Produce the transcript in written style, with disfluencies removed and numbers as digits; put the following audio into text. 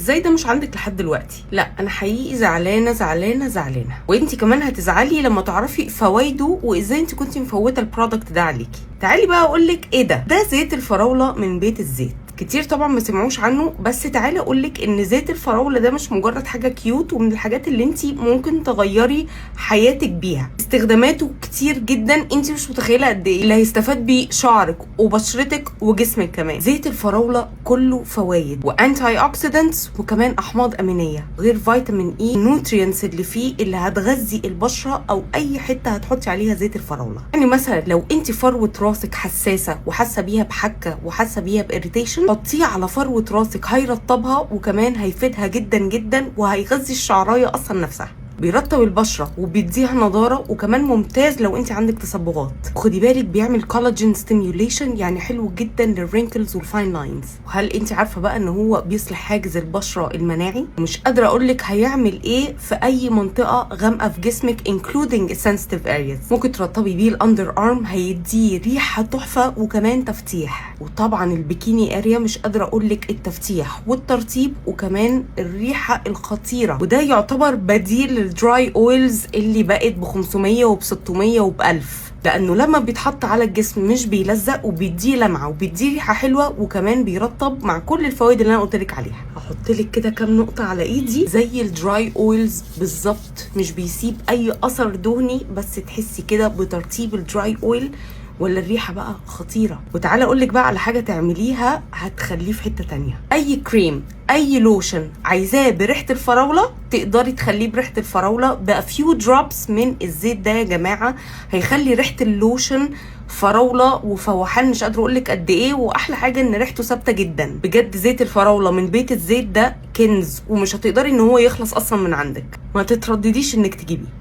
ازاي ده مش عندك لحد دلوقتي؟ لا، انا حقيقي زعلانة زعلانة زعلانه، وانت كمان هتزعلي لما تعرفي فوائده وازاي انت كنتي مفوته ال product ده عليكي. تعالي بقى اقولك ايه ده. ده زيت الفراوله من بيت الزيت. كتير طبعا ما سمعوش عنه، بس تعالي اقولك ان زيت الفراوله ده مش مجرد حاجة cute، ومن الحاجات اللي انت ممكن تغيري حياتك بيها. استخداماته كتير جدا، انت مش متخيله قد ايه اللي هيستفاد بيه شعرك وبشرتك وجسمك كمان. زيت الفراوله كله فوائد و antioxidants وكمان احماض امينيه، غير فيتامين E، nutrients اللي فيه اللي هتغذي البشرة او اي حتة هتحطي عليها زيت الفراوله. يعني مثلا لو انت فروه راسك حساسة وحاسه بيها بحكه وحاسه بيها ب irritation، حطيه على فروه راسك، هيرطبها وكمان هيفيدها جدا جدا وهيغذي الشعرايه اصلا نفسها. بيرطب البشرة وبيديها نضاره، وكمان ممتاز لو انت عندك تصبغات. خدي بالك بيعمل collagen stimulation، يعني حلو جدا لل wrinkles وال fine lines. وهل انت عارفه بقى ان هو بيصلح حاجز البشرة المناعي؟ مش قادرة اقول لك هيعمل ايه في اي منطقة غامقه في جسمك including sensitive areas. ممكن ترطبي بيه ال underarm، هيديه ريحه تحفة وكمان تفتيح. وطبعا ال bikini area مش قادرة اقول لك التفتيح والترطيب وكمان الريحة الخطيره. وده يعتبر بديل لل dry oils اللي بقت ب 500 وب 600 وب 1000، لانه لما بيتحط على الجسم مش بيلزق وبيديه لمعة وبيديه ريحه حلوة وكمان بيرطب مع كل الفوائد اللي انا قلت لك عليها. هحط لك كده كام نقطة على ايدي زي ال dry oils بالظبط، مش بيسيب اي اثر دهني، بس تحسي كده بترطيب ال dry oil ولا الريحة بقى خطيره. وتعالى اقول لك بقى على حاجة تعمليها هتخليه في حتة تانية. اي كريم، اي لوشن عايزاه بريحه الفراوله تقدري تخليه بريحه الفراوله ب a few drops من الزيت ده يا جماعه. هيخلي ريحه اللوشن فراوله وفوحان، مش قادرة اقول لك قد ايه. واحلى حاجة ان ريحته ثابتة جدا. بجد زيت الفراوله من بيت الزيت ده كنز، ومش هتقدري ان هو يخلص اصلا من عندك. ما تتردديش انك تجيبيه.